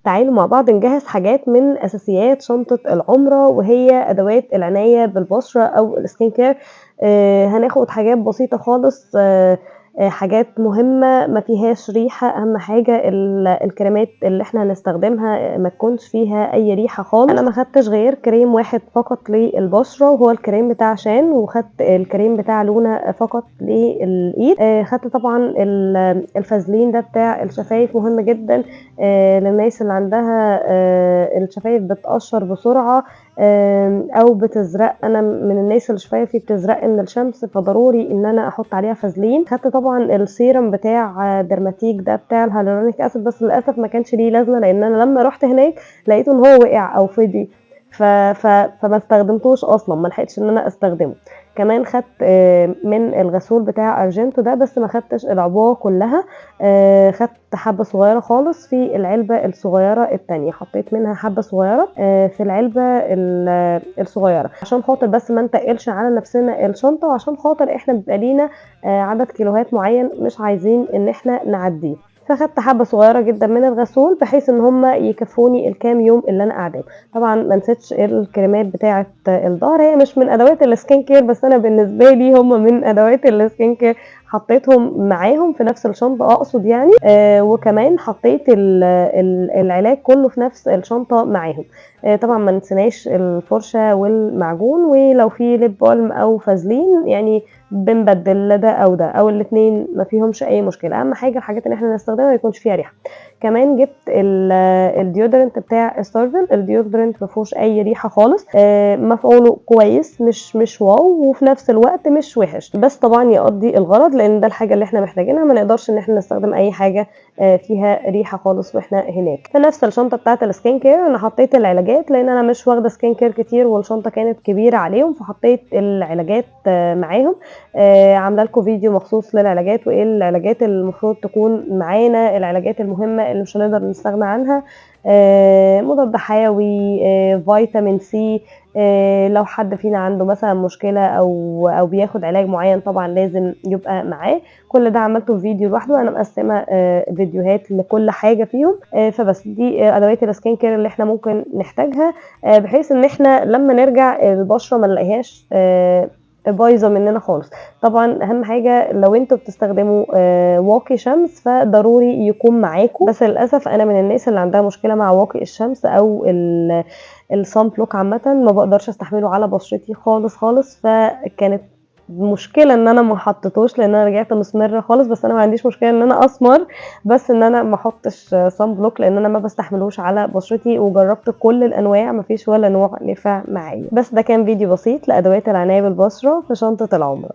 تعالوا مع بعض نجهز حاجات من أساسيات شنطة العُمرة، وهي أدوات العناية بالبشرة أو الskin care. هناخد حاجات بسيطة خالص، حاجات مهمة ما فيهاش ريحة. أهم حاجة الكريمات اللي إحنا هنستخدمها ما تكونش فيها أي ريحة خالص. أنا ما خدتش غير كريم واحد فقط للبشرة وهو الكريم بتاع شان، وخدت الكريم بتاع لونا فقط للإيد. خدت طبعًا الفازلين ده بتاع الشفايف، مهم جدًا للناس اللي عندها الشفايف بتقشّر بسرعة أو بتزرق. أنا من الناس اللي شفايفي بتزرق من الشمس، فضروري إن أنا أحط عليها فازلين. خدت طبعًا السيرم بتاع درماتيك ده بتاع الhyaluronic acid، بس للأسف ما كانش ليه لازمة، لإن أنا لمّا رُحت هناك لقيته إن هو وقع أو فضي، ف ف فما استخدمتوش أصلًا، ما لحقتش إن أنا أستخدمه. كمان خدت من الغسول بتاع أرجنتو ده، بس ما خدتش العبوة كلّها، خدت حبّة صغيّرة خالص في العلبة الصغيّرة التانية، حطيت منها حبّة صغيّرة في العلبة الصغيّرة، عشان خاطر بس ما نتقّلش على نفسنا الشنطة، وعشان خاطر إحنا بيبقى لينا عدد كيلوهات معيّن مش عايزين إن إحنا نعدّيه. فخدت حبّة صغيّرة جدًا من الغسول بحيث إن هُم يكفّوني الكام يوم اللي أنا قاعداهم. طبعًا ما نسيتش الكريمات بتاعة الضهر، هي مش من أدوات الskin care، بس أنا بالنسبة لي هُم من أدوات الskin care، حطيتهم معاهم في نفس الشنطة أقصد يعني، وكمان حطيت ال ال العلاج كلّه في نفس الشنطة معاهم. طبعًا ما نسيناش الفرشة والمعجون، ولو في lip balm أو فازلين يعني بنبدّل ده أو ده أو الاتنين، ما فيهمش أي مشكلة. أهم حاجة الحاجات اللي إحنا نستخدمها ما يكونش فيها ريحة. كمان جِبت الdeodorant بتاع ستارفل، الdeodorant ما فيهوش أي ريحة خالص، مفعوله كويس، مش wow، وفي نفس الوقت مش وِحِش، بس طبعًا يقضّي الغرض لإن ده الحاجة اللي إحنا محتاجينها، ما نقدرش إن إحنا نستخدم أي حاجة فيها ريحة خالص وإحنا هناك. في نفس الشنطة بتاعة الskin care أنا حطيت العلاجات، لإن أنا مش واخدة skin care كتير والشنطة كانت كبيرة عليهم، فحطيت العلاجات معاهم. عاملة لكم فيديو مخصوص للعلاجات وإيه العلاجات اللي المفروض تكون معانا، العلاجات المهمة اللي مش هنقدر نستغنى عنها، مضاد حيوي، فيتامين C، لو حد فينا عنده مثلًا مشكلة أو بياخد علاج معيّن طبعًا لازم يبقى معاه. كل ده عملته في فيديو لوحده، أنا مقسّمة فيديوهات لكل حاجة فيهم. فبس دي أدوات الskin care اللي إحنا ممكن نحتاجها، بحيث إن إحنا لمّا نرجع البشرة ما نلاقيهاش بايظة مننا خالص. طبعًا أهم حاجة لو أنتم بتستخدموا واقي شمس فضروري يكون معاكم، بس للأسف أنا من الناس اللي عندها مشكلة مع واقي الشمس أو الsun block عامةً، ما باقدرش أستحمله على بشرتي خالص، خالص، فكانت مشكلة إن أنا ما حطيتوش لإن أنا رجعت مسمرة خالص، بس أنا ما عنديش مشكلة إن أنا أسمر، بس إن أنا ما أحطش sun block لإن أنا ما باستحملوش على بشرتي، وجرّبت كل الأنواع ما فيش ولا نوع نفع معايا. بس ده كان فيديو بسيط لأدوات العناية بالبشرة في شنطة العُمرة.